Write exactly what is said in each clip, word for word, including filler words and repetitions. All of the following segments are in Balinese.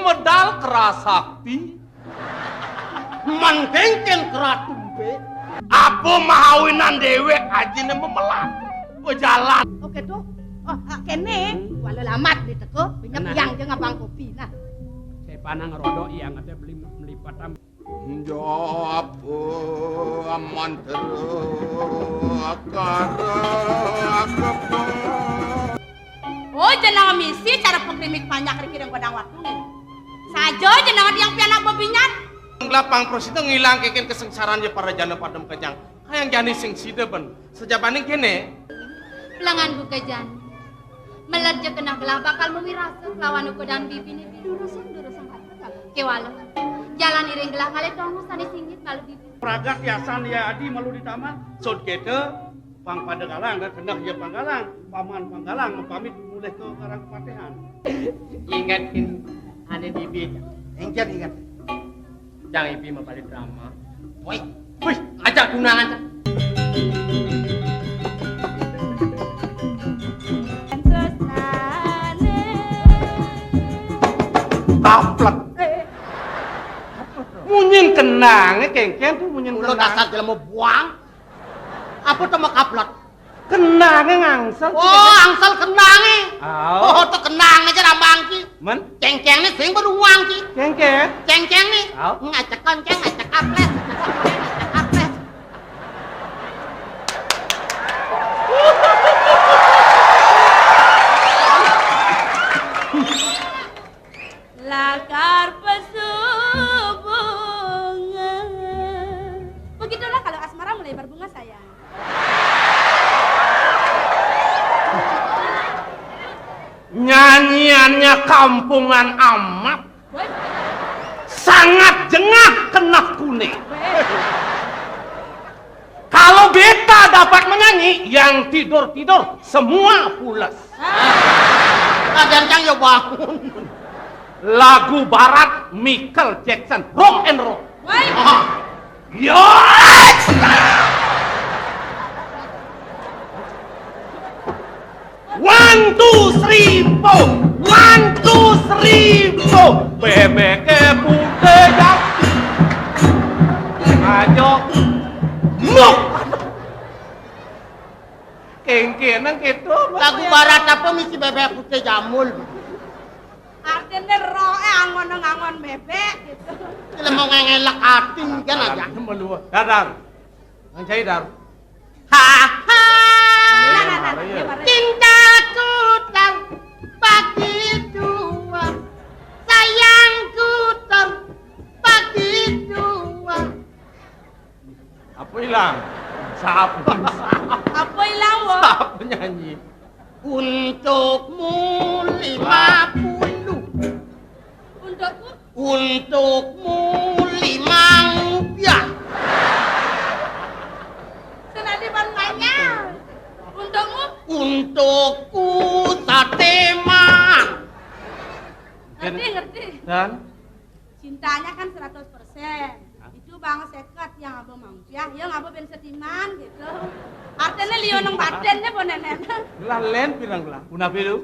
Medal kerasakti. Mangkengken keratumpe. Apa mahawinan dewek ajine memelat. Bejalan. Oke tuh. Oh, ah, kene. Wala lamat di teko, pinjam. Nah. Yang jeung abang kopi. Nah. Saya panang rodok yang ada beli melipat. Jawab mantra kara. Oh, jenengan misi cara pengkrimik panjak riki dan godang waktu. Saja jenengan yang pianak bebinyan. Gelapang prosita ngilang keken kesengsaraan ya para jana padem kejang. Kayang jani sing sida ben. Sejabaning kene. Lengan buka jani. Melerja kena gelah bakal memirasa kelawan ukodan bibine bidurusan-durusan hati kewala. Jalan iring gelah ngalih tonggo sane singgit malu bibi. Pragat yasan ya adi malu di taman. Sod kete pang pada galang dan kendah ya pang galang. Paman pang galang pamit mulih ke karang kepatihan. Ingat kini ane bibi. Engken ingat. Jang ibi mapali drama. Woi. Wih, ajak tunangan. Kaplek. Munyin kenange kengken tuh munyin. Mulo kenang. Dasar jelema buang. Apa to makaplek? Kenange ngangsel. Oh, angsel kenange. Au. Oh, to kenange aja rambang ki. Men? Cengkenge sing beruang ki. Cengkeng. Cengkenge. Au. Ngacek konceng, ngacek kaples, ngacek konceng, ngacek kaples. Lakar pesubungan. Begitulah kalau asmara mulai berbunga, sayang. Nyanyiannya kampungan amat. Woi. Sangat jengah kena kune. Woi. Kalau beta dapat menyanyi, yang tidur-tidur semua pules. Ah. Kadang cang ya bangun. Lagu barat Michael Jackson, rock and roll. Woi. Ah. Yo. One, two, three, four. One, two, three, four. Bebeke putih jati. Ayo. Muk. Kengkenang gitu. Lagu barat apa misi bebek putih jamul? Artine roe angon ngangon bebek gitu. Lha mau ngelak ating kan aja. Meluweh. Dadar. Nang jai dar. Ha ha. Nah, nah, nah, nah, iya, iya. Cintaku terbagi dua, sayangku terbagi dua. Apa ilang? Siapa? Apa ilang, wo? Siapa nyanyi? Untukmu lima puluh. Untukmu? Untukmu lima rupiah. Senadi ban manyal. Untukmu? Untukku sate man. Ngerti, ngerti. Dan? Cintanya kan seratus persen. Hah? Itu bang seket yang abang mangpiah, yang abang ben setiman gitu. Artinya lio nang badannya boh nenek. Lah len pirang lah. Punapi lu?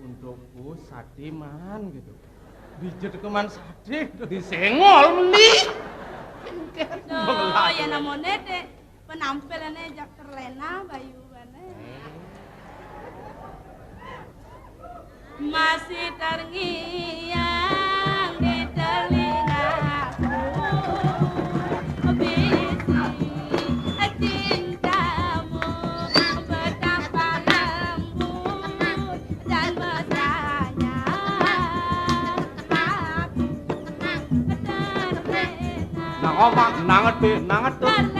Untukku satiman gitu. Dijet keman sate gitu. Disengol meni. Tuh, ya namanya deh. Penampilannya jak terlena, Bayu, mana? Masih terngiang di telingaku, bisi cintamu betapa lembut dan mesranya. Nang omah, nang ngedhe, nang ngedhut.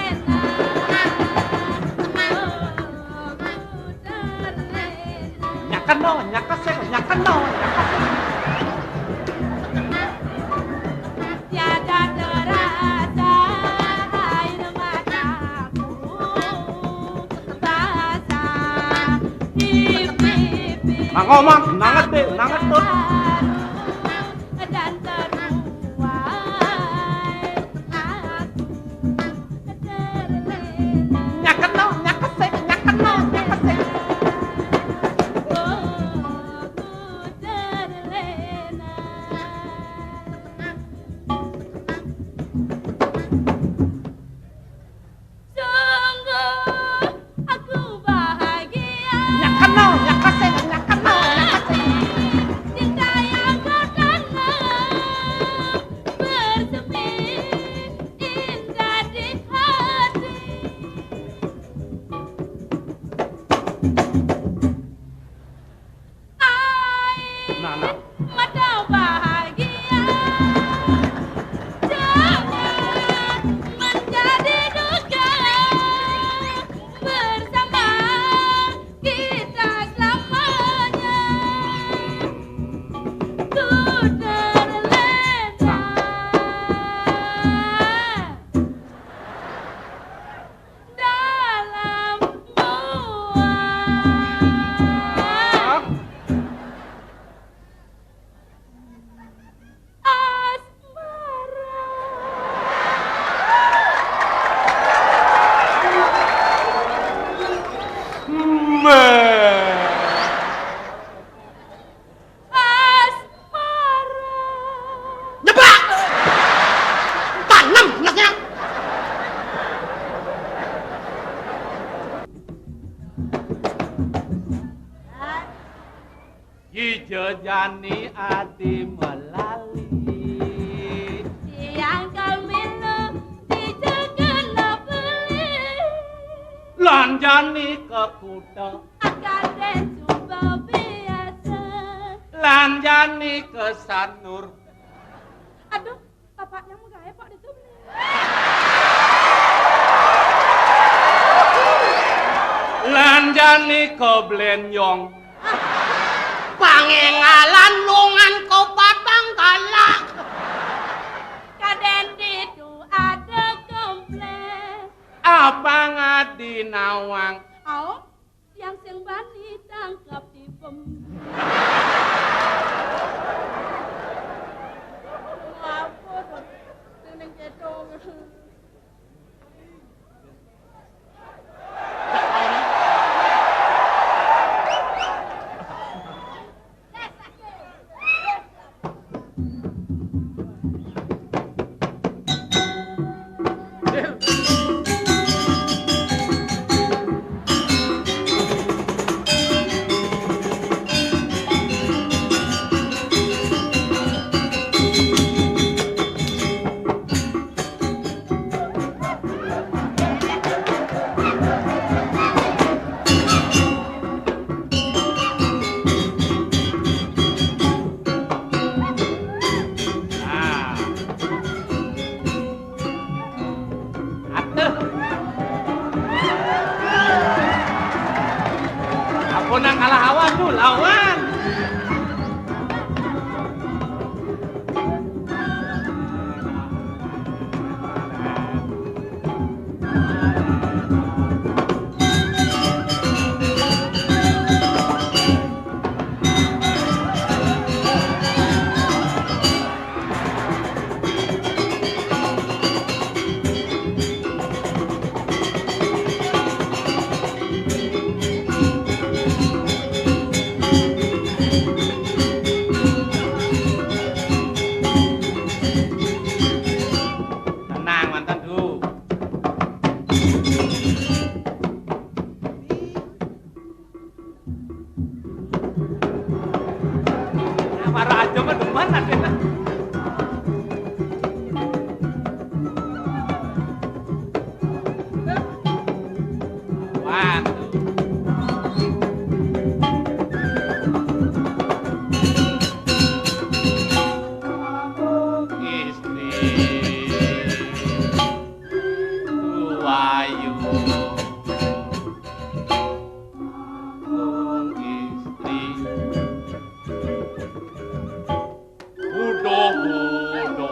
Nyakeno, nyakesek, nyakeno, nyakesek. Tiada terasa air mataku basah di pipi. Nang omah, nang ngedhe, nang ngedhut. Dan teruai aku terlena. Nyakeno, nyakesek, nyakeno, nyakesek. Oh, ku terlena. Ija jani adi melali. Tiang kal milu dija kena beli. Lan jani ka kuta. Kadén suba biasa. Lan jani ka Sanur. Aduh, bapaknya mau gaé, Pak, di tu. Lan jani ka Blénjong. Pangéngalan lungan ka Batang Galak. Kadén ditu ada komplén. Apang adi nawang. Au, tiang sing bani tangkap tipem. Apa tuh? Ning kéto. Nah. Atuh. Ampun, nang kalah awan tuh, lawan. Tenang, mantan, Du. Para aja mah demen adéna. Waduh. Istri. Wayu. Wong istri. Uduh-uduhan.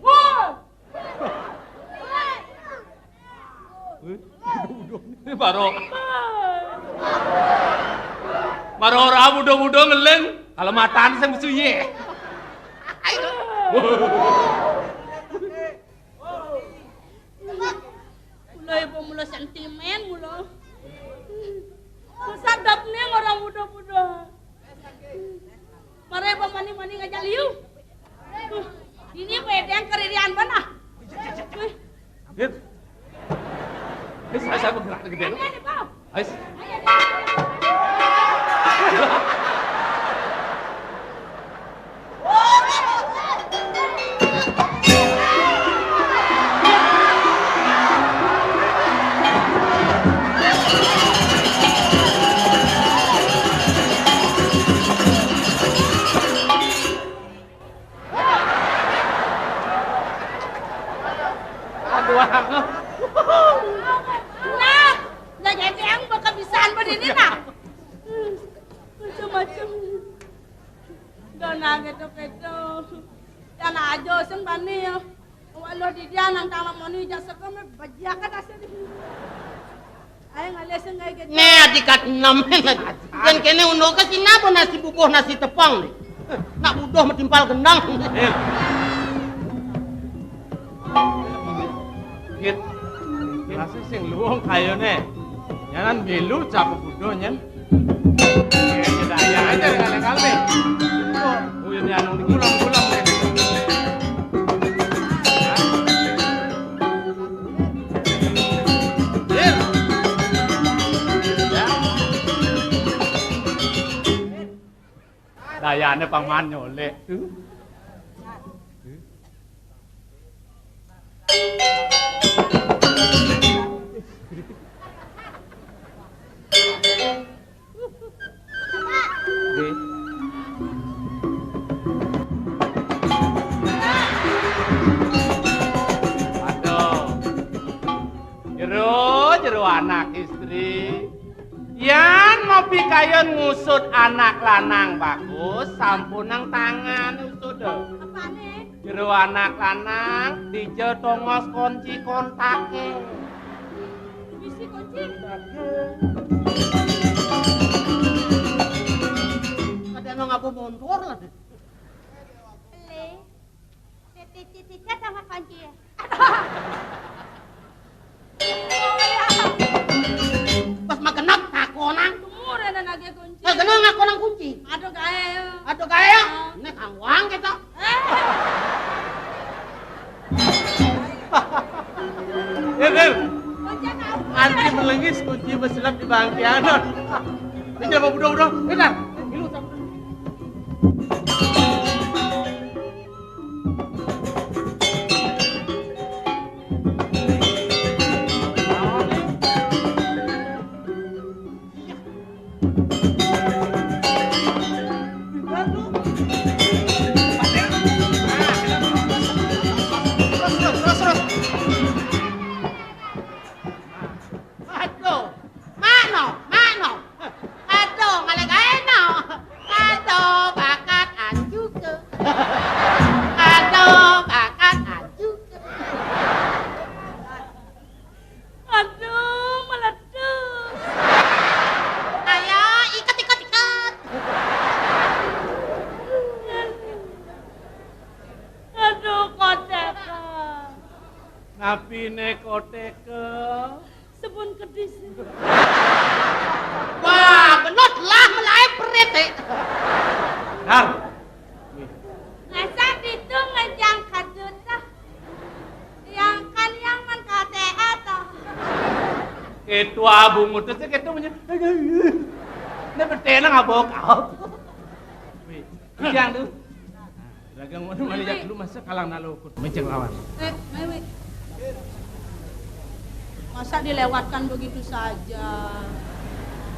Woi! Ini baru. Baru ora muda-muda ngeling, kalau matan sing mesu yé. Mula ibu mula sentimen mula. Sadap nih orang muda-muda. Mare bang mani-mani ngajak liu. Ini wedang keririan bana. Dit. Dit, saya, saya bergerak gede. Ini, ini, Bang. Ais. Aduh, aku. Nah, nah, jadi yang bakal bisaan begini, nah. Macam-macam. Udah, nah, gitu-gitu. Dan aja sing bani ya. Walau di dia nang taman moni jasa kami bajiakan hasil. Ayo ngalih sing kayak gitu. Né, adikat enam. Yén kéné unduké sing napa nasi bubuh, nasi tepung né. Nak buduh matimpal gendang. Iya. Git. Nasi sing luwung kayoné. Nyanan milu cap buduh nyén. Iya, aja dengan kami. Uyun anu niki. Pulang, pulang. Hah? Kayane paman nyolek. Nggih. Aduh. Jero, jero anak istri. Yan mau pikayun ngusut anak lanang bagus, sampun nang tangan usut. Apane? Jero anak lanang, dija tongos kunci kontake. Bisi kunci. Kadang ngapa montor lah. Beli. Titi-titi sama kunci. Pas magenep ngakonang. Umur ana nage kunci. Magenep ngakonang kunci. Aduh gae. Aduh gae. Ah. Nek kangwang kita. Eh. Eh, Lir. Kunci apa? Anti melengis kunci meselap di bangkianan. Ini apa budak-budak? Bentar. Ilu tak. Aduh, makno, makno. Aduh, malah gaeno. Aduh, bakat anjuke. Aduh, bakat anjuke. Aduh, meletus. Ayo, iket, iket, iket. Aduh, koteke. Napine koteke? Sebun kedis. Wah, benot lah melae perit, eh. Dar. Masa ditu ngejang kadut, ah. Yang kan yang men K T A toh. Ketua bungut itu ketua punya. Ini bertenang abok. Wih, yang tuh. Dagang mana mana ya lu masa kalang nalo ukut mecek lawan. Eh, Mewi. Masa dilewatkan begitu saja?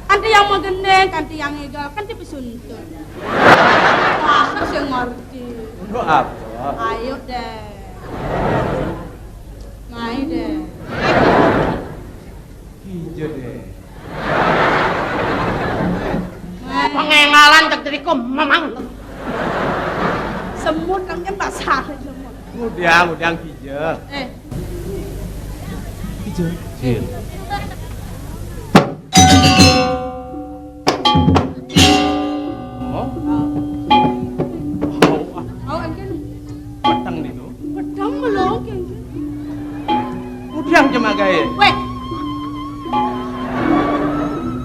Kanti yang magendeng, kanti yang egal, kanti pesuntut. Masa sing ngerti? Untuk apa? Ayo deh. Mai deh. Ijo deh. Pengengalan cek diriku memang. Semut kan kan pasar semut. Ngudiang, ngudiang kija. Eh. Kija. Cil. Oh. Oh, ah. Oh, engken. Peteng niku. Peteng melong, engken. Ngudiang jemagahe. Weh.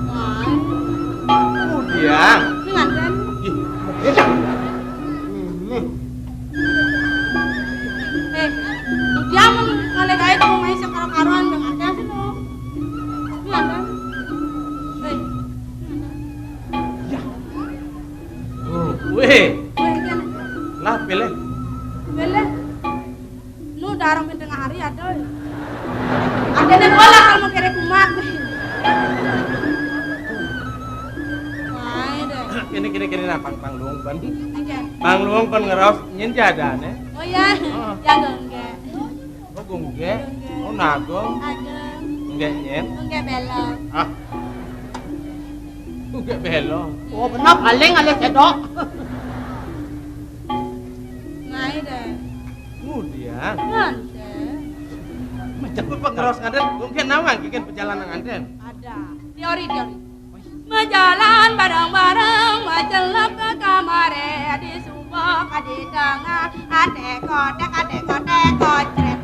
Wah. Ngudiang. Ini nganten. Ih, beda. Hmm. Eh, ngudiang mun ngalih gawe kamu main sekaro-karoan dengan nganten sih, no. Ini nganten. Eh, ini nganten. Ya. Oh, weh. Weh, kan. Lah, pilih. Pilih. Nu darang tengah hari ada. Ada nih bola kalau mau kere kumat. Wah, deh. Kene, kene, kene, nah, pang, pang luung, pan. Oke. Pang luung, pan ngeraos, nyen jadane. Oh, iya. Oh. Ya, enggak, enggak. Oh, gongge. Oh, nago. Aduh. Enggak, nyen. Enggak belok. Ah. Enggak belok. Oh, benar, paling ada cedok. Ngai deh. Ngudiang. Nganten. Macam apa ngeraos nganten? Mungkin nawang bikin perjalanan nganten. Ada. Teori, teori. Majalan bareng-bareng, macelep ke kamare, di subok, di tengah, ate kotek, ate kotek, kocret.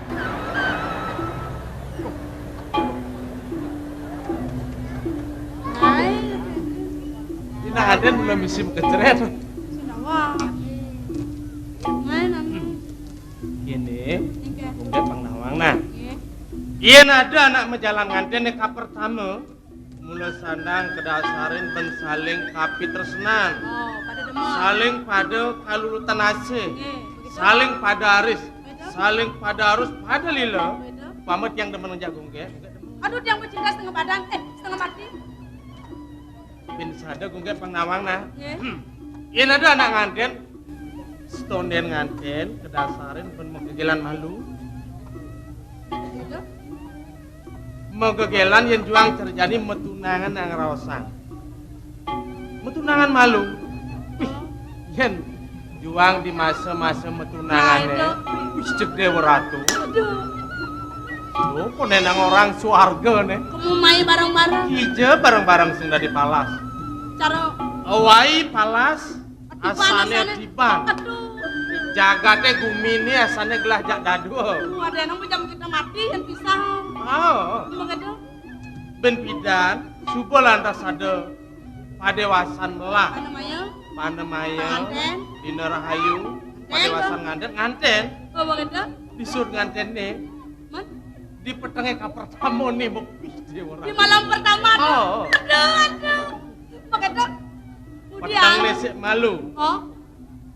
Hai. Ini aden belum bisa kecret. Sudah, wah. Main, Ami. Ini, oke. Mungkin Bang Nawang, nah. Oke. Iya, ada anak majalan nganten ka pertama. Mula sandang kadasarin bén saling kapitresnan. Oh, pada demen. Saling pada kalulutan asih. Nggih, begitu. Saling pada aris. Begitu. Saling pada arus pada lila. Begitu. Pamit yang demen ngajak Gunggé. Aduh, tiang pecinta setengah badan, eh, setengah mati. Bin sada Gunggé pang nawang nah. Nggih. Yén ada anak ngantén, setondén ngantén, kadasarin bén magegélan malu. Begitu. Magegélan yén juang terjadi matunangan nang raosan. Matunangan malu. Wih, yén juang di masa-masa matunangané. Aduh. Wih, jeg Déwa Ratu. Aduh. Tuh, koné nang orang suarga né. Kemu mai bareng-bareng. Kija bareng-bareng sing dadi palas. Cara awai palas. Adipan asané, asané. Adipan. Aduh. Jagaté guminé asané gelah jak dadua. Aduh, ada nang jam kita mati yang pisah. Oh. Begitu. Bén pidan, suba lantas ada padéwasan melah. Panemaya. Panemaya. Pangantén. Dina rahayu. Ngantén, padéwasan tuh. Ngantén, ngantén. Oh, begitu. Disut nganténné. Man? Di petengé kapertamané, mepih dia orang. Di malam pertama, tuh. Oh. Aduh, aduh. Begitu. Petengné sik malu. Oh.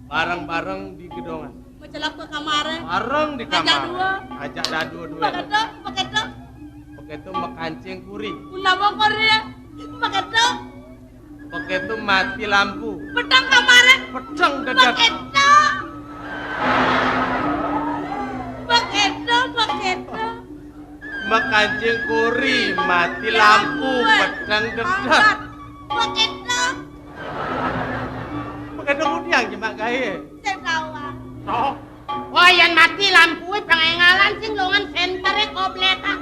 Bareng-bareng di gedongan. Mecelap ke kamaré. Bareng di kamar. Ngajak dua. Ngajak dadua-dua. Begitu, begitu. Begitu makancing kuri. Kenapa kuri ya? Begitu. Begitu mati lampu. Peteng kamaré. Peteng dedet. Begitu. Begitu, begitu. Makancing kuri, mati lampu, lampu, eh, peteng dedet. Angkat. Begitu. Begitu ngudiang jemak gaé. Sing tawang. Toh. Wah, yén mati lampué, pengéngalan sing longan senteré koblétan.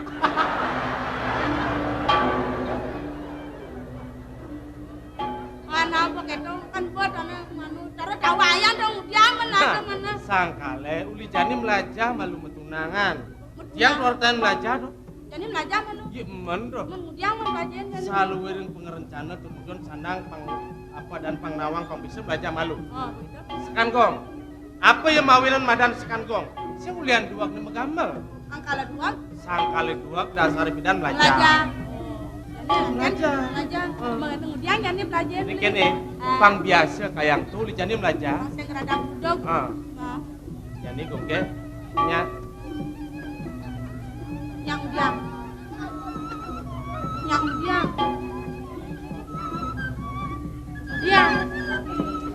Ana apa kéto kan buat ana manu cara dawayan dong dia men ada mana. Sangkalé uli jani melajah malu matunangan. Dia keluarkan melajah dong. Jani melajah manu. Iya men dong. Men dia men kajian jani. Saluwiring pangarencana tujuan sandang pang apa dan pangnawang pang bisa melajah malu. Oh, begitu. Sekan gong. Apa yang mawinan madan sekan gong? Sing ulian duwag né magamel. Angkala duwag? Sangkala duwag dasar pidan melajah. Melajah. Melajah. Melajah. Hmm. Mengerti kemudian jani pelajah. Ini kene, ah, pang biasa kayang tu, uli jani melajah. Pang sing rada budeg. Ah. Ah. Jani gong ké, nya. Yang udiang. Yang udiang. Udiang.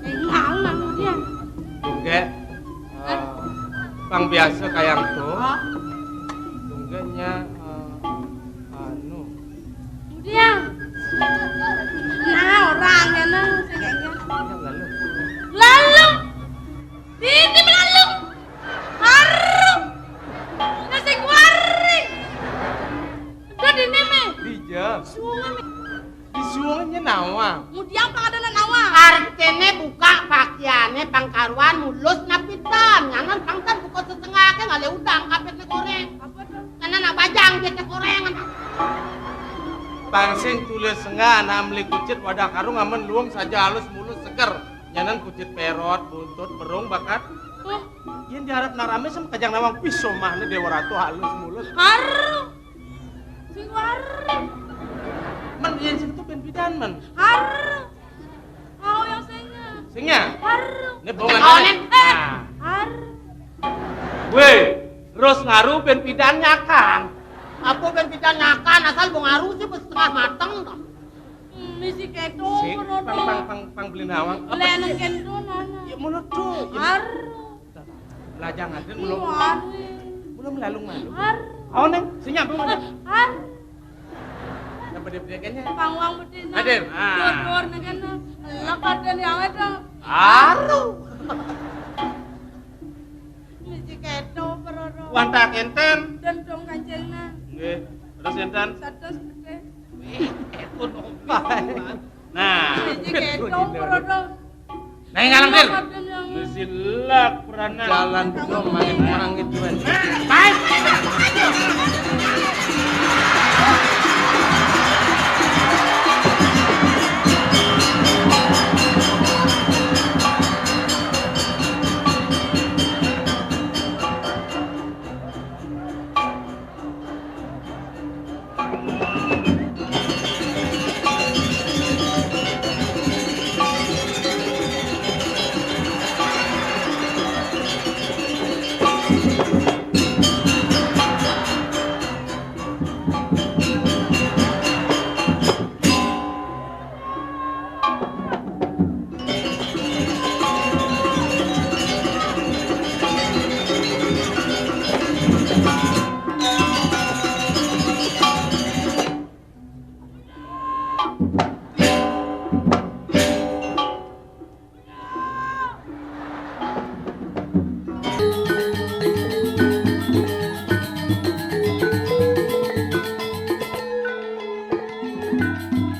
Eh, ngalang udiang. Tungge, eh, pang biasa kayang to. Hah? Tungge nya, eh, anu. Udiang. Nah, orang ya, nah, saya kayaknya. Lalu. Lalu. Ini melalu. Aru. Nasi kuari. Udah di neme. Dija. Sungai. Di sungai nya nawa. Mudiang pang ada nawa. Artine buka pakaiane pang karuan mulus napitan. Nyanan pang tan buka setengah ke ngale udang kapit ne goreng. Apa tuh? Nyanan nak bajang dia ke goreng. Pang sing tulis sengah anak meli kucit wadah karung amen luem saja halus mulus seger. Nyanan kucit perot, buntut, berung, bakat. Tuh. Yen diharap narame sama kajang nawang, wis somahne Dewa Ratu halus mulus. Haru. Sing haru. Men yen sing tu ben pidan, men. Haru. Mau yang singa. Singa? Haru. Ini bongan. Oh, Nen. Eh. Nah. Haru. Weh, terus ngaru ben pidan nyakan. Apa ben pidan nyakan, asal bong haru sih setengah mateng. Hmm, misi keto, si, pang, pang, pang, pang beli nawang. Apa sih? Lenen kento, nana. Ya, mulut tuh. Ya. Aru. Lajang aja, belum. Aru. Belum lalung malu. Aru. Oh, Neng, senyap belum ada. Aru. Yang bede-bede kayaknya. Pangwang bedena. Ada, ah. Dor-dor, neng, kena. Lak ada yang ada. Aru. Misi keto, peroro. Wanta kenten. Dan dong kancengna. Nggih, terus enten. Satus gede. Nah. Nah, ngalang, Dir. Silak peranan. Jalan dong, mangit-mangit, Wen. Baik.